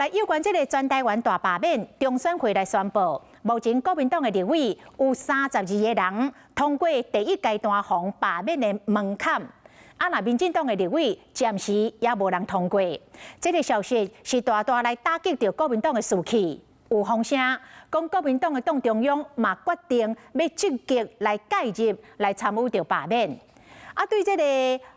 來有關這个全台灣大罷免，中選會來宣布，目前國民黨的立委有32個人通過第一階段予罷免的門檻，啊，若民進黨的立委暫時也無人通過。這个消息是大大來打擊著國民黨的士氣。有風聲講，國民黨的黨中央嘛決定欲積極來介入，來參與著罷免。啊，對這个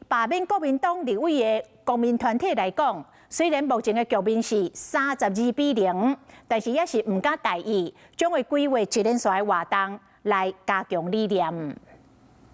罷免國民黨立委的公民團體來講，雖然目前的局面是32比0，但是也是毋敢大意，將會規劃一連串的活動來加強理念。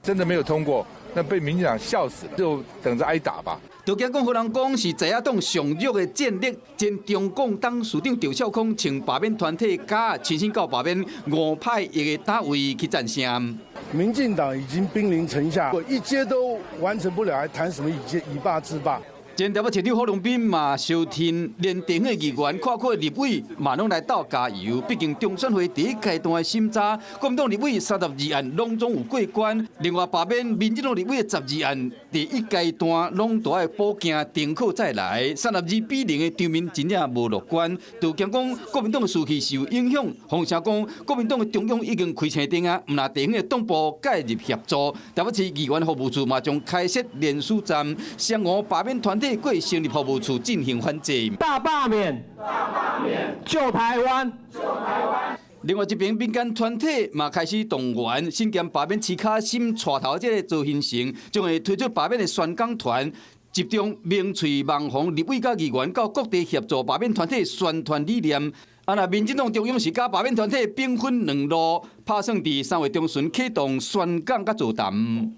真的沒有通過，那被民進黨笑死，就等着挨打吧。就驚講，予人講是在野黨上弱的戰力，前中共董事長趙少康穿罷免團體佮親身到罷免五派一个單位去贊聲。民進黨已經兵臨城下，一階都完成不了，還談什麼以以霸制霸？前台北市長郝龍斌嘛相挺，連地方議員、跨區立委嘛攏來鬥加油。畢竟中選會第一階段的審查，國民黨立委32案攏總有過關，另外罷免民進黨立委12案，第一階段攏都愛補件重考再來，32比0的場面真正無樂觀。就驚講國民黨的士氣受影響，風聲講國民黨的中央已經開青燈啊，毋但地方的黨部介入協助，台北市議員服務處嘛將開設聯署站，雙五罷免團體過成立服務處進行反制。大罷免，大罷免，救台灣，救台灣。另外一邊民間團體嘛開始動員，身兼罷免市卡心帶頭這个曹興誠，將會推出罷免的宣講團，集中名嘴網紅立委佮議員到各地協助罷免團體宣傳理念。啊，若民進黨中央是佮罷免團體兵分兩路，拍算佇3月中旬啟動宣講佮座談。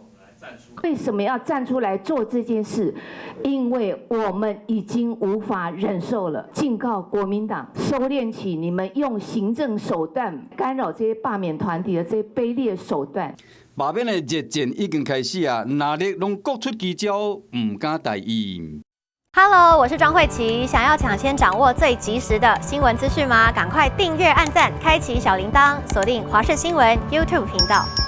為什麼要站出來做這件事？因為我們已經無法忍受了。警告國民黨，收斂起你們用行政手段干擾這些罷免團體的這些卑劣手段。罷免的熱戰已經開始啊，藍綠攏各出奇招，毋敢大意。 Hello，我是莊慧琪。想要搶先掌握最及時的新聞資訊嗎？趕快訂閱、按讚、開啟小鈴鐺，鎖定華視新聞 YouTube 頻道。